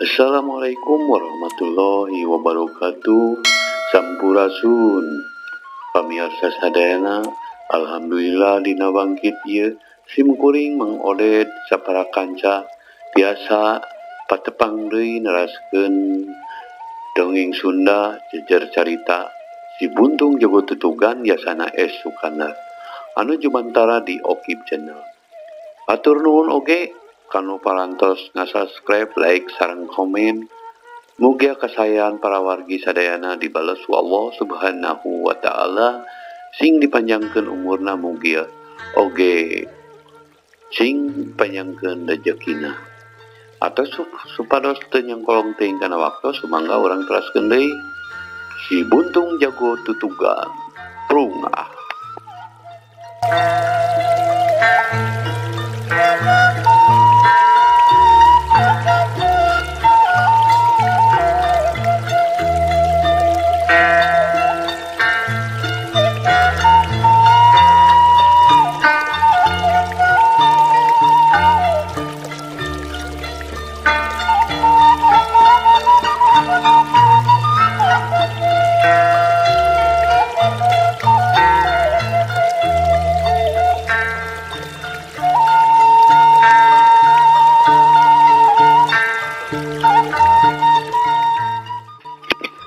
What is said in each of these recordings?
Assalamualaikum warahmatullahi wabarakatuh. Sampurasun pamirsa sadayana, alhamdulillah dina bangkit ieu sim kuring Mang Oded sapara kanca biasa patepang deui neraskeun dongeng Sunda jejer carita Si Buntung Jago Tutugan Yasana S Sukandar anu jumantara di Okib Channel. Atur nuhun oge kanu parantos ngasubscribe, like, sareng komen. Mugia kasayan para wargi sadayana dibales ku Allah Subhanahu wa taala, sing dipanjangkeun umurna mugia oge sing panjangkeun rejekina. Atau supados teu nyangkolong teuing kana waktu, sumangga urang teraskeun deui Si Buntung Jago Tutugan. Prung ah.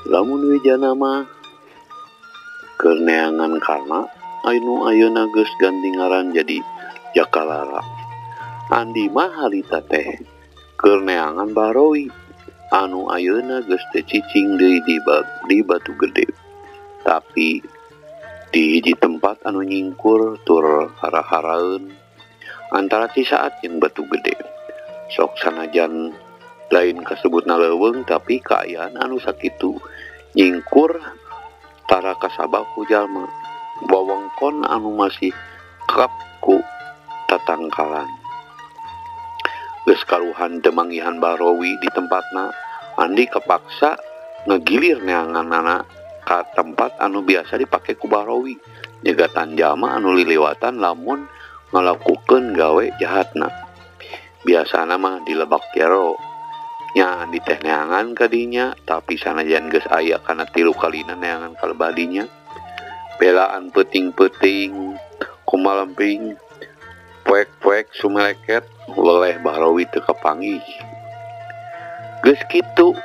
Lamun wijana mah keur neangan karna anu ayeuna geus ganti ngaran jadi Jakalara. Andi mah harita teh keur neangan Bahrowi anu ayeuna geus teu cicing deui di Batu Gede. Tapi di hiji tempat anu nyingkur tur hara-haraeun antara Cisaat jeung Batu Gede. Sok sanajan lain kasebutna leuweung tapi kaayaan anu sakitu nyingkur tara kasabab ku jalma wewengkon anu masih kap ku tatangkalan. Geus karuhan teu manggihan Bahrowi di tempatna, Andi kepaksa ngegilir neanganana ka tempat anu biasa dipake ku Bahrowi nyegatan jalma anu liliwatan lamun ngalakukeun gawe jahatna. Biasana mah di Lebak Jero. Nya Andi teh neangan kadinya, tapi sanajan geus aya kana 3 kalina neangan kalebadinya. Belaan peuting-peuting, kumalemping, poek-poek sumeleket, weleh Bahrowi teu kapanggih. Geus kitu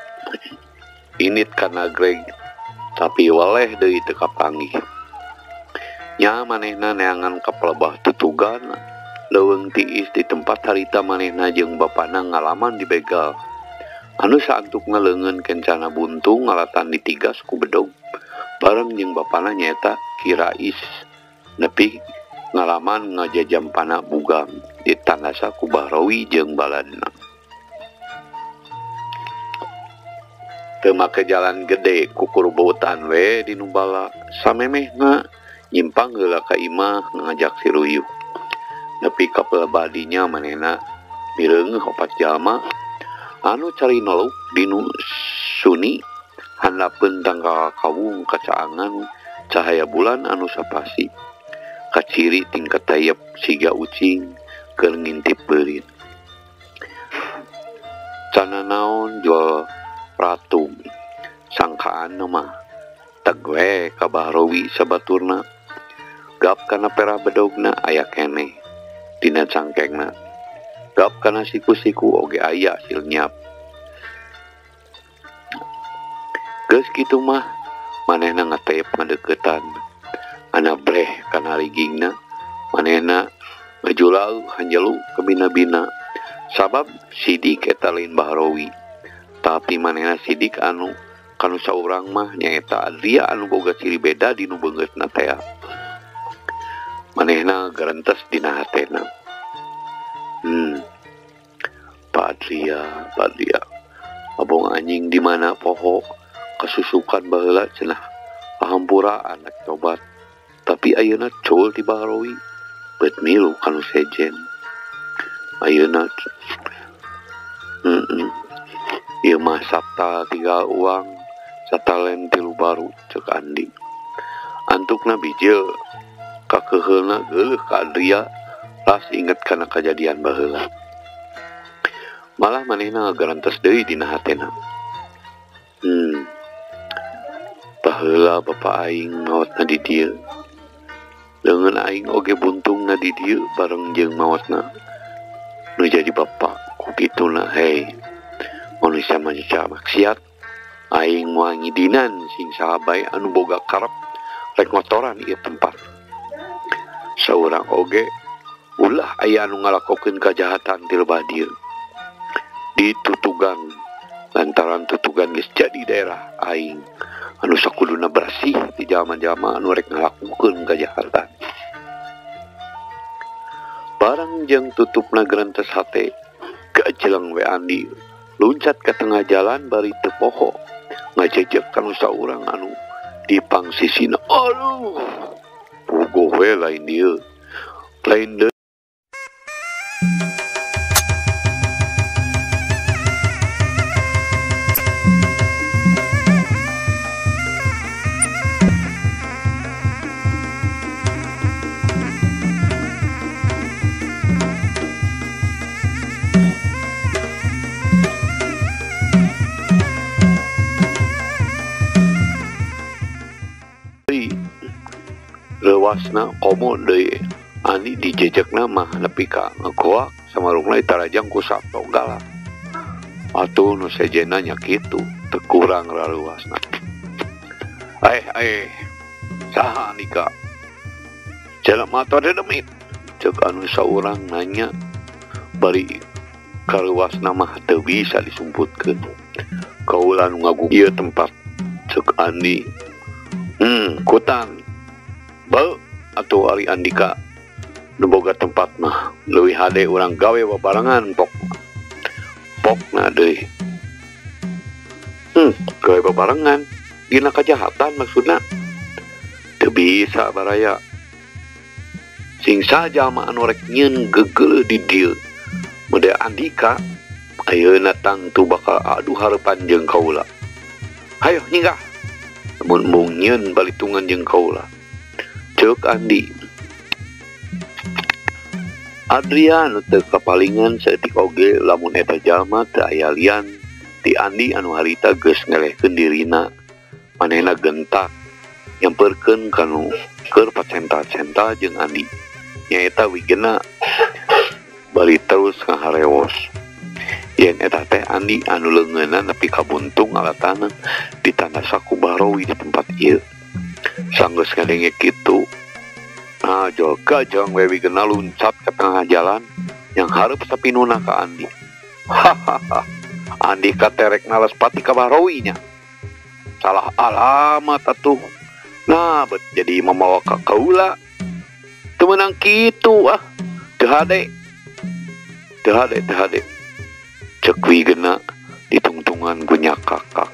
init kana greg, tapi weleh deui teu kapanggih. Nya manehna neangan ka pelebah tutugan, leuweung tiis di tempat harita manehna jeung bapana ngalaman dibegal. Anu saantukna leungeun kencana buntung ngalatan ditigas ku bedog bareng jeung bapana nyaeta Ki Rais nepi ngalaman ngajajampana bugang ditandasa ku Bahrowi jeung baladna. Teu make jalan gede kukurubutan we di nu bala samemehna nyimpang heula ka imah ngajak si Ruyuh. Nepi ka pelebadinya manehna mireungeuh opat jalma anu cari nolok dinu suni handapeun tangkal kawung kacaangan cahaya bulan anu sapasi kaciri tingkat tayep siga ucing keur ngintip beurit. Cana naon jual ratung sangkaan mah teg we ka Bahrowi sabaturna gap kana perah bedogna aya keneh dina cangkengna. Gap kana siku-siku oge aya hasil nyap. Geus kitu mah manehna ngatep ngadeukeutan. Ana breh kana rigingna manehna ngajulau hanjelu ke bina-bina. Sabab sidik eta lain Bahrowi. Tapi manehna sidik anu kanu saurang mah nyaeta Adria anu boga ciri beda di nu beungeutna tea. Manehna garentes dina hatena. Pak Adria, abong anjing di mana poho kesusukan baheula cenah pahampura anak tobat, tapi ayeuna cul ti Bahrowi bet milu kanu sejen. Ayeuna ieu mah sabta 3 uang satalen 3 baru cek Andi. Antukna bijil kakeheulna geuleuh ka Adria. Ras inget kana kajadian baheula. Malah manehna ngagarantos deui dina hatena. Baheula bapa aing maotna di dieu. Leungeun aing oge buntungna di dieu bareng jeung maotna. Nu jadi bapa ku kituna hei. Manusia manusia maksiat aing moal ngidinan sing saha bae anu boga karep rek ngotoran ieu tempat. Saurang oge ulah aya anu ngalakokeun kajahatan ti lebah dieu. Ditutugan lantaran tutugan geus jadi daerah aing anu sakuduna bersih ti jalma-jalma anu rek ngalakukeun kajahatan. Barang jeung tutupna gerentes hate gajeleng we Andi luncat ke tengah jalan bari teu poho ngajejek kanu saurang anu di pangsisina. Aduh, puguh we lain dieu lain deui. Lewasna komo deui Andi dijejekna mah nepi ka ngagoak samarungna ditarajang ku sabto galak. Atuh nu sejenna nya kitu teu kurang raluasna. Saha Andika? Jelema teh demit. Ceuk anu saurang nanya bari kaluasna mah teu bisa disumputkeun. Kaula nu ngagugu ieu tempat ceuk Andi. Kutan. Beu atuh ari Andika nu boga tempat mah leuwih hade urang gawe babarengan pok. Pokna deui. Gawe babarengan dina kajahatan maksudna. Teu bisa baraya. Sing saja jalma anu rek nyieun gegeuleuh di dieu. Mode Andika ayeuna tangtu bakal adu hareupan jeung kaula. Hayo nyinggah. Mun mung nyieun balitungan jeung kaula. Ceuk Andi. Adrian teu kapalingan saeutik oge lamun eta jalma teu aya lian ti Andi anu harita geus ngelehkeun dirina. Manehna gentak nyamperkeun kanu keur pacental-cental jeung Andi. Nyaeta wigena bari terus ngaharewos. Yen eta teh Andi anu leungeunna nepi ka buntung alatana ditanda saku Bahrowi di tempat ieu. Sanggeus ngadenge kitu, nah joga jang we wigena luncat ke tengah jalan yang hareup sapinuna ka Andi. Hahaha, Andi katerek nalas pati ka Bahrowi nya. Salah alamat atuh. Nah, bet jadi mamawa ka kaula. Teu meunang kitu ah. Teu hade. Teu hade, teu hade. Ceuk wigena ditungtungan ku nyakakak.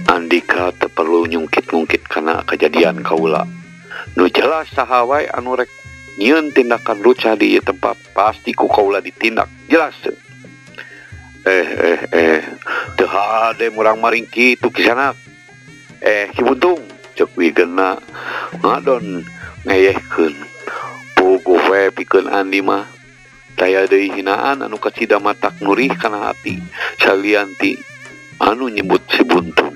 Andika teu perlu nyungkit-ngungkit kana kejadian kaula. Nu jelas saha wae anu rek nyieun tindakan lucah di ieu tempat pasti ku kaula ditindak. Jelas. Teu hade murang maring kitu kisanak. Ki Buntung ceuk wigena ngadon ngeyehkeun. Puguh we pikeun Andi mah. Taya deui hinaan anu kacida matak nurih kana hati salian ti anu nyebut si Buntung.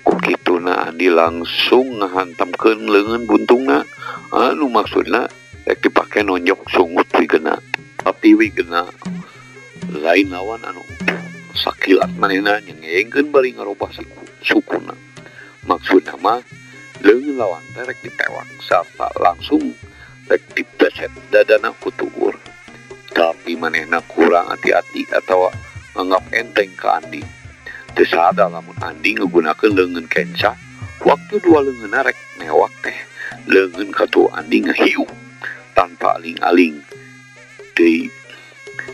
Ku kituna Andi langsung ngahantamkeun leungeun buntungna anu maksudna rek dipake nonjok sungut wigena. Tapi wigena lain lawan anu sakilat manehna nyengengkeun bari ngarobah sukuna. Maksudna mah leungeun lawan teh rek ditewak sarta langsung rek dipeset dadana ku tuur. Tapi manehna kurang hati-hati atawa nganggap enteng ka Andi. Teu sadar lamun Andi nggunakeun leungeun kenca waktu dua leungeunna rek newak teh. Leungeun katuh Andi ngahiu tanpa aling-aling. Deui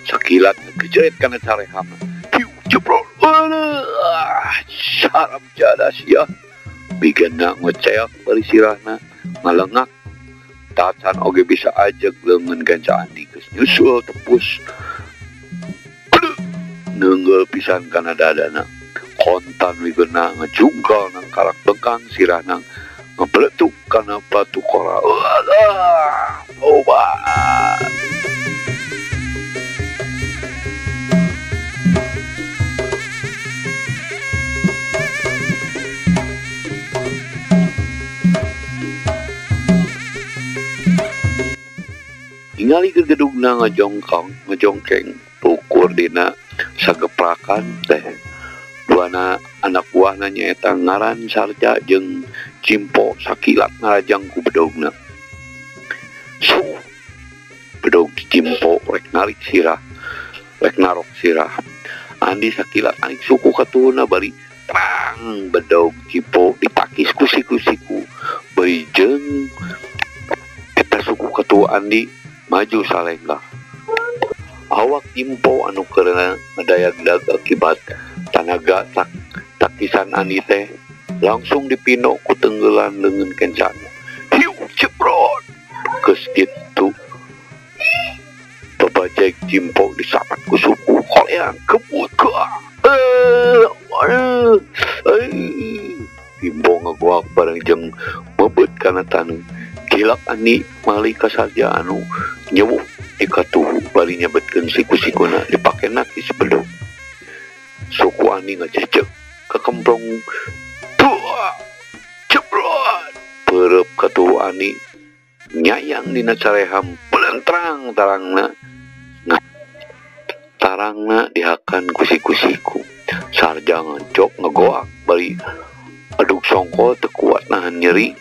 sakilat ngegejret kana carehamna. Hiu jebrol. Sarap jada sia. Bigena ngoceak bari sirahna ngalengak. Tacan oge bisa ajeg leungeun kenca Andi geus nyusul tepus. Neunggel pisan kana dadana. Kontan wigena ngejungkal nang karak bengkang sirahna ngebeletuk kana batu koral. Alah, tobat. Ningali gegedugna ngajongkong ngajongkeng ukur dina sageprakan teh. Duana anak buahna nyaeta ngaran Sarja jeung Cimpo sakilat ngarajang ku bedogna. Suh, bedog Cimpo rek narik sirah, rek narok sirah. Andi sakilat naik suku katuhuna bari terang bedog Cimpo ditakis ku siku-siku. Bari jeung eta suku katuhu Andi maju salenggah. Awak Cimpo anu keur ngadayag-dag akibat tanaga takisan Andi teh langsung dipino ku tenggelan leungeun kencana. Hiu ceprot. Geus kitu babajeg Cimpo disapat ku suku holeang kebut Cimpo ngagoak bareng jeung mebet kana taneuh. Gilak Andi mali ka Sarja anu nyewuh di katuhu bari nyebetkeun siku-sikuna dipake nakis bedog. Suku Andi ngajejeg kekemplong dua ceprot perep katuhu Andi nyayang dina careham pelentrang tarangna tarangna dihakan ku siku-siku. Sarja ngejok ngegoak bari aduk songkol teu kuat nahan nyeri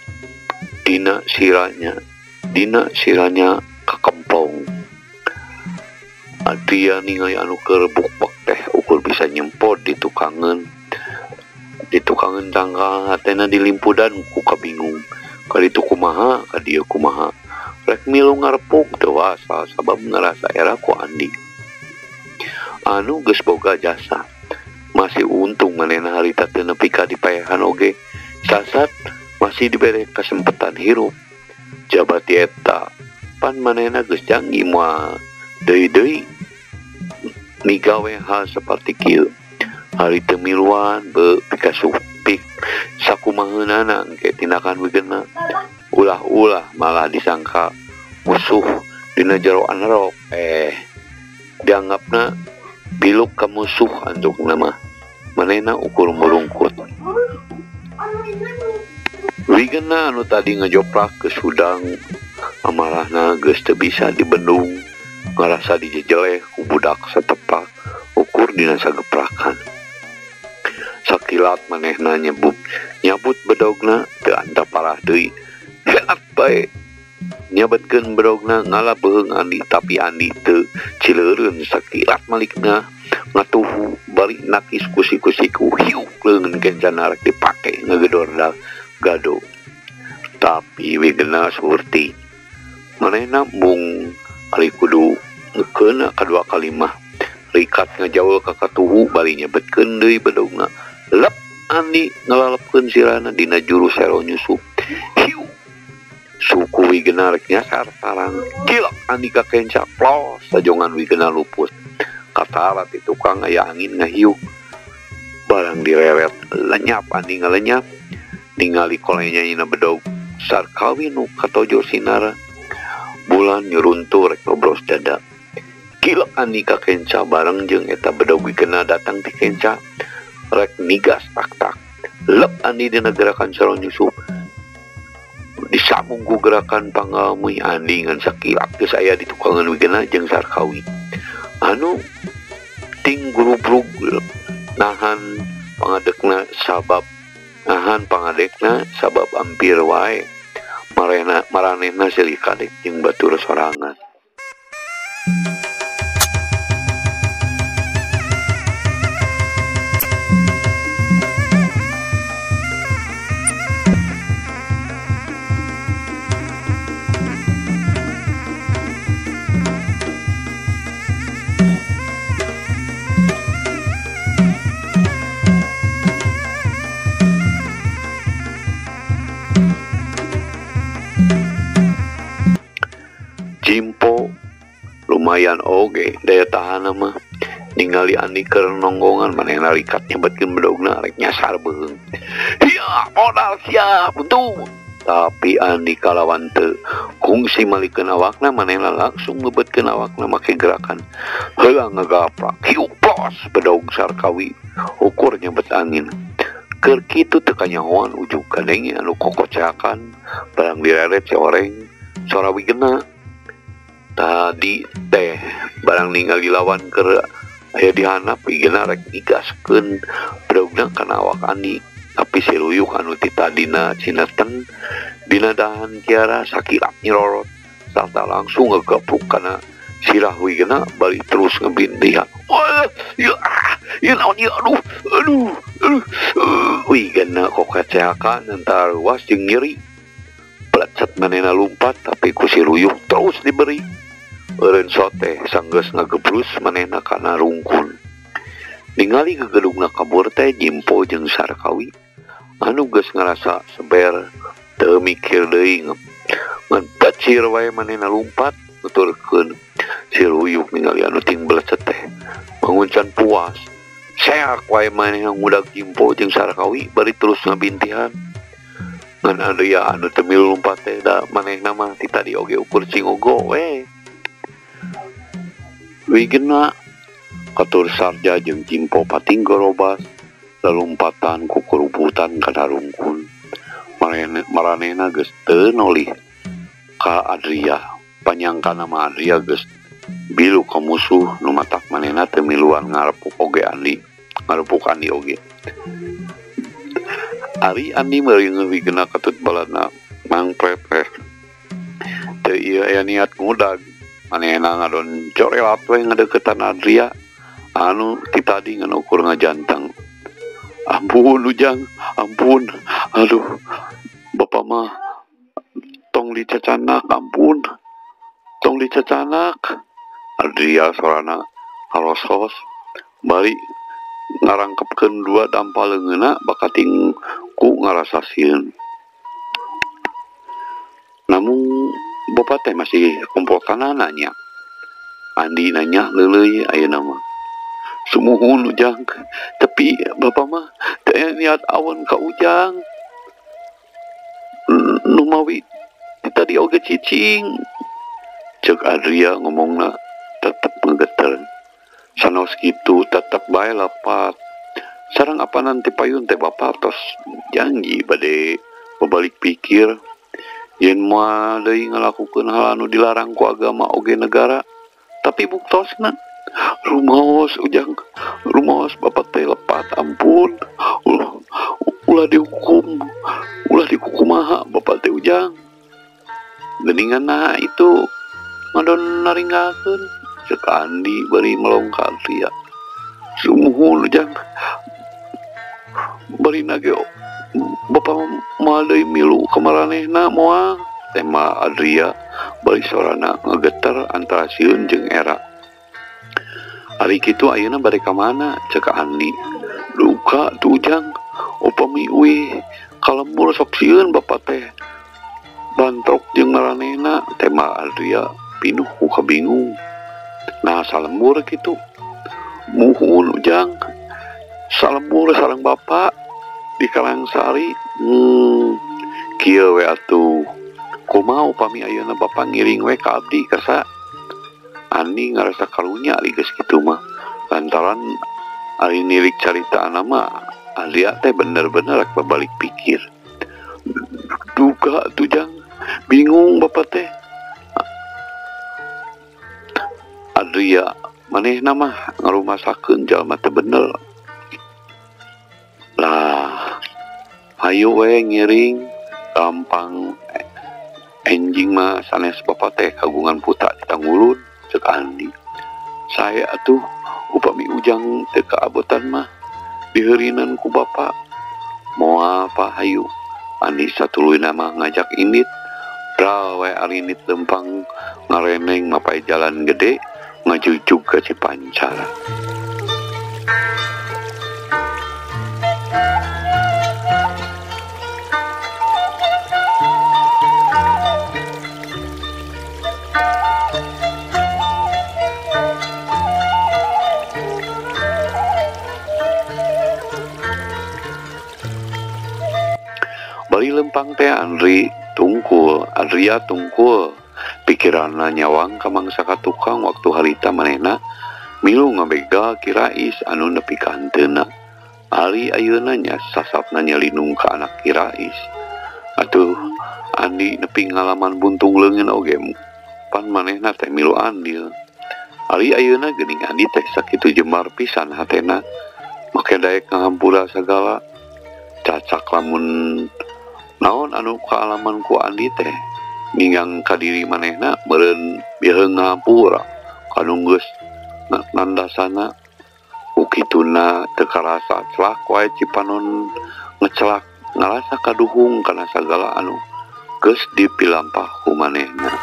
dina siranya kakemplong. Adria ningali anu keur bukbek teh ukur bisa nyempot di tukangeun tanggal hatena dilimpudan ku kabingung. Kaditu kumaha kadieu kumaha rek milu ngarepuk teu wasal sabab ngarasa era ku Andi anu geus boga jasa. Masih untung manehna harita teu nepi ka dipaehan oge sasat masih dibere kesempatan hirup. Jabati eta pan manehna geus canggih moal deui-deui migawe hal saperti kieu. Hari teu miluan beu pikasupik sakumaheunana engke tindakan wigena. Ulah-ulah malah disangka musuh dina jero anerok. Dianggapna biluk ka musuh antukna mah. Manehna ukur murungkut. Wigena anu tadi ngejoprak ke sudang amarahna geus teu bisa dibendung. Ngarasa dijejeleh ku budak satepak ukur dina sageprakan. Sakilat manehna nyabut bedogna teu anta parah deui. Helat bae nyabetkeun bedogna ngala beuheung Andi tapi Andi teu cileureun. Sakilat malikna ngatuhu bari nakis ku siku-siku hiuk leungeun kencana rek dipake ngegedor gado. Tapi wigena surti manehna mung ari kudu ngekeuna kadua kalimah rikat ngajauh ka katuhu bari nyebetkeun deui bedogna. Lep Andi ngalalepkeun sirana dina juru sero nyusup. Hiu suku wigena rek nyasar tarang. Gilak Andi ka kenca plos sajongan wigena luput. Katara ti tukang aya angin ngahiuk. Barang direret lenyap Andi ngalenyap. Ningali kolenya nyina bedog Sarkawi nu katojo sinara. Bulan nyuruntur rek ngobros dada. Gilak Andi ka kenca bareng jeung eta bedog wigena datang ti kenca rek nigas tak-tak. Lep Andi dina gerakan sero nyusup. Disambung ku gerakan pangalmui Andi ngan sakilat geus aya di tukangan wigena jeung Sarkawi. Anu ting gurubrug nahan pangadekna sabab ampir wae maranehna silih kadek jeung batur sorangan. Cimpo lumayan oge daya tahan mah. Ningali Andi keur nonggongan manehna rikat nyebetkeun bedogna rek nyasar beuheung. Hiya modal siap untung. Tapi Andi kalawan teu kungsi malikeun awakna manehna langsung ngebetkeun awakna make gerakan heula ngagaprak hiu plos bedog Sarkawi ukur nyebet angin. Keur kitu teu kanyahoan ujug kadenge anu kokocakan barang direret si oreng sora wigena. Tadi teh barang ningali lawan keur aya di handap igena rek digaskeun bedogna kana awak Andi. Tapi si Ruyuk anu ti tadina cineten dina dahan Kiara sakilap nyirorot sarta langsung ngegepruk kana sirah wigena bari terus ngebintihan. Wah, ya, ya naon ieu, aduh, aduh, aduh. Wigena kok kacehakan entar was jeung nyeri. Plecet manehna lumpat tapi ku si Ruyuk terus diberi. Eureun sote sanggeus ngagebrus manehna kana rungkun. Ningali gegedugna kabur teh Jimpo jeung Sarkawi anu geus ngarasa seber teu mikir deui ngan bacir wae manehna lumpat nuturkeun si Ruyuk ningali anu ting belecet teh manguncan puas seak wae manehna ngudag Jimpo jeung Sarkawi bari terus ngabintihan. Ngan Adria anu teu milu lumpat teh da manehna mah ti tadi oge ukur cingogo we. Wigena katur Sarja jeung Jimpo pating gorobas lalumpatan ku kurubutan kana rungkun. Maranehna geus teu nolih ka Adria. Panyangkana mah Adria geus bilu ka musuh nu matak manehna teu miluan ngarepuk oge Andi, ngarepuk Andi oge. Ari Andi meuri wigena katut balana mangprepeh. Teu ieu aya niat ngudag. Manehna ngadon corelat we ngadeukeutan Adria anu ti tadi ngan ukur ngajanteng. Ampun Ujang, ampun. Aduh, bapak mah tong dicacanak, ampun. Tong dicacanak. Adria sorana haros-haros bari ngarangkepkeun dua dampal leungeunna bakating ku ngarasa sieun. Namun bapak teh masih kompokanana nya. Andi nanya leuleuy ayeuna mah. Sumuhun Ujang, tapi bapak mah teh niat awan ka Ujang. Nu mawi tadi oge cicing. Ceuk Adria ngomongna tetep ngegeter. Sanos kitu tetep bae lepat. Sareng apa nanti payun teh bapak tos janji bade babalik pikir. Yen moal deui ngalakukeun hal anu dilarang ku agama oge negara, tapi buktosna rumaos Ujang, rumaos bapak teh lepat, ampun. Ulah dihukum, ulah dikukumaha bapak teh Ujang. Geuningan nah itu ngadon naringgakeun ceuk Andi bari melong ka Adria. Sumuhun Ujang, bari nage bapak moal deui milu ka maranehna moal. Tema Adria bari sorana ngegeter antara sieun jeung era. Ari kitu ayeuna bade ka mana ceuk Andi. Duka tuh Ujang, upami uih kalembur sok sieun bapak teh bantrok jeung maranehna. Tema Adria pinuh ku kabingung. Nah salembur kitu. Muhun Ujang, salembur sareng bapak di Karangsari. Kieu we atuh. Kumaha upami ayeuna bapak ngiring we ka abdi kersa. Andi ngarasa karunya ari geus kitu mah. Lantaran ari nilik caritaana mah Adria teh bener-bener rek babalik pikir. Duka atuh Jang, bingung bapak teh. Adria manehna mah ngarumasakeun jalma teh bener. Lah, hayu we ngiring gampang enjing mah sanes bapak teh kagungan putra di Tanggulun ceuk Andi. Saya atuh upami Ujang teu kaabotan mah diheurinan ku bapak. Moal pa hayu. Andi satuluyna mah ngajak indit. Bral we arinit lempang ngareneng mapai jalan gede ngajujug ka Cipancar. Bari lempang teh Andri tungkul, Adria tungkul. Pikiranna nyawang ka mangsa ka tukang waktu harita manehna milu ngabegal Kirais anu nepi ka hanteuna. Ari ayeuna nya sasapna nyalinung ka anak Kirais. Atuh Andi nepi ngalaman buntung leungeun oge Pan manehna teh milu andil. Ari ayeuna geuning Andi teh sakitu jembar pisan hatena make daek ngahampura sagala. Cacak lamun naon anu kaalaman ku Andi teh ninggang ka diri manehna meureun biheung ngahampura kanu geus nandasana. Ku kituna teu karasa celak wae cipanon ngecelak ngarasa kaduhung kana sagala anu geus dipilampah ku manehna.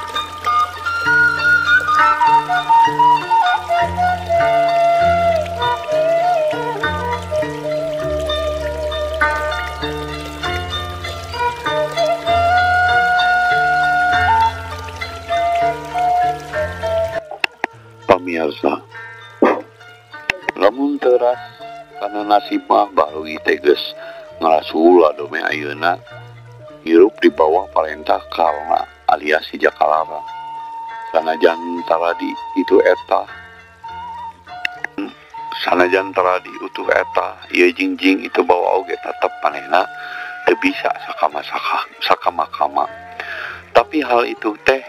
Pamiarsa, lamun teras kana nasib mah Bahrowi teh geus ngarasula dome ayeuna hirup di bawah parentah Karna alias si Jakalara. Sanajan taradi itu eta, sanajan taradi utuh eta, ieu jingjing itu bawa oge tetep manehna teu bisa sakama-kama. Tapi hal itu teh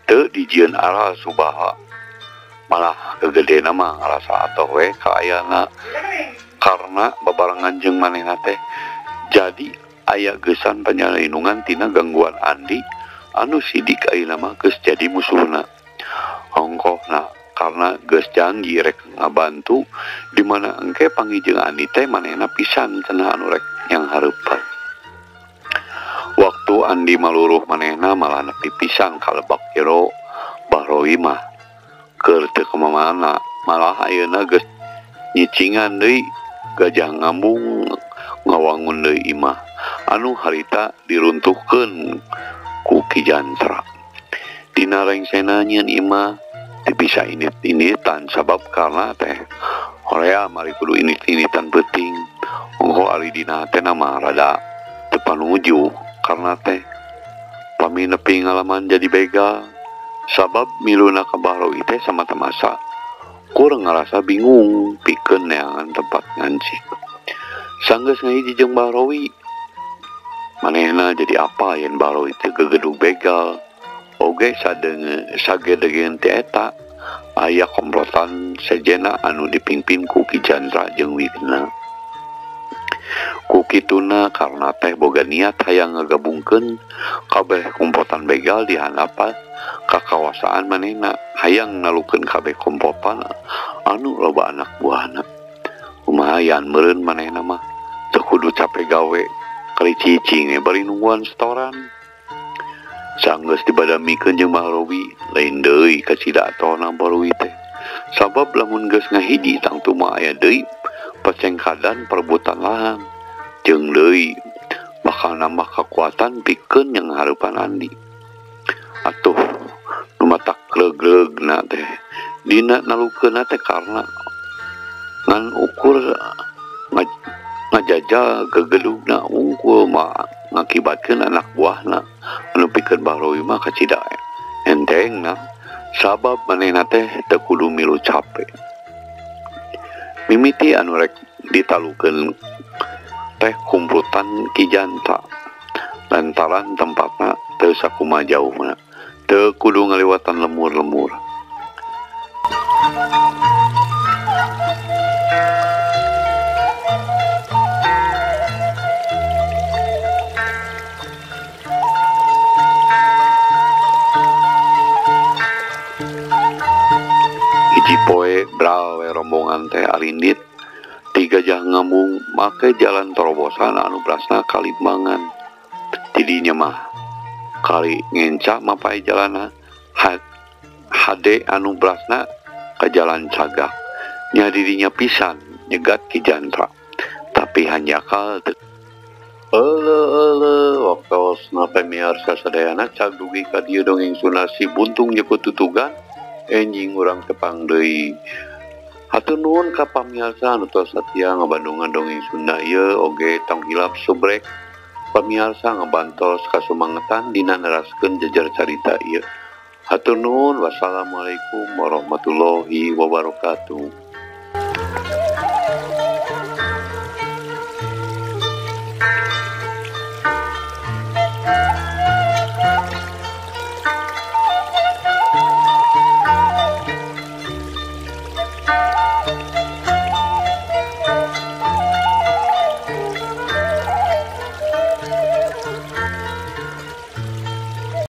teu dijieun aral subaha. Malah kegedena mah ngarasa atoh we ka ayana karena babarengan jeung manehna teh jadi aya geusan panyalindungan tina gangguan Andi anu sidik ayeuna mah geus jadi musuhna. Ongkohna karena geus janji rek ngabantu di mana engke panggih jeung Andi teh manehna pisan cenah anu rek yang hareupan. Waktu Andi maluruh manehna malah nepi pisan ka lebak jero Bahrowi mah keur teu kamana, malah ayeuna geus nyicingan deui gajah ngambung ngawangun deui imah anu harita diruntuhkeun ku Ki Jantra. Dina rengsena nyieun imah teu bisa init-initan sabab karna teh horea mari kudu init-initan peuting. Ongko ari dina hatena mah rada teu panuju karna teh pami nepi ngalaman jadi begal. Sabab miluna ka Bahrowi teh samata-masa kurang ngarasa bingung pikeun neangan tempat ngancik. Sanggeus ngahiji jeung Bahrowi manehna jadi apa yen Bahrowi teh gegedug begal. Oge sagedegeun teh eta aya komplotan sejena anu dipimpin ku Ki Jandra jeung Wigna. Ku kituna karna teh boga niat hayang ngagabungkeun kabeh komplotan begal di handapan kakawasaan manehna, hayang nalukeun kabeh komplotan anu loba anak buahna. Lumayan meureun manehna mah teu kudu capek gawe kali cicing bari nungguan setoran. Sanggeus dibadamikeun jeung Bahrowi lain deui kacida atona Bahrowi teh. Sabab lamun geus ngahiji tangtu mah aya deui pacengkadan perebutan lahan jeung deui bakal nambah kekuatan pikeun yang hareupan Andi. Atuh nu matak gleugleugna teh dina nalukeunna teh karna ngan ukur ngajajal gegedugna unggul mah ngakibatkeun anak buahna anu pikeun Bahrowi mah kacida entengna sabab manehna teh teu kudu milu cape. Mimiti anu rek ditalukeun teh kumplutan Ki Janta lantaran tempatna teu sakumaha jauhna teu kudu ngaliwatan lemur-lemur. Hiji poe brawe rombongan teh arindit ti Gajah Ngambung make jalan terobosan anu brasna kalimbangan. Tidinya mah kali ngenca mapai jalana hade anu brasna ka jalan cagak. Nya dirinya pisan nyegat Ki Jantra tapi hanjakal teu. Euleuh waktosna pamiarsa sadayana cag dugi ka dieu dongeng Sunda si buntung nyekut tutugan enjing urang tepang deui. Hatur nuhun ka pamiarsa anu tos satia ngabandungan dongeng Sunda ieu oge tong hilap subrek pamiarsa ngabantos kasumangetan dina neraskeun jejer carita ieu. Hatur nuhun, wassalamualaikum warahmatullahi wabarakatuh.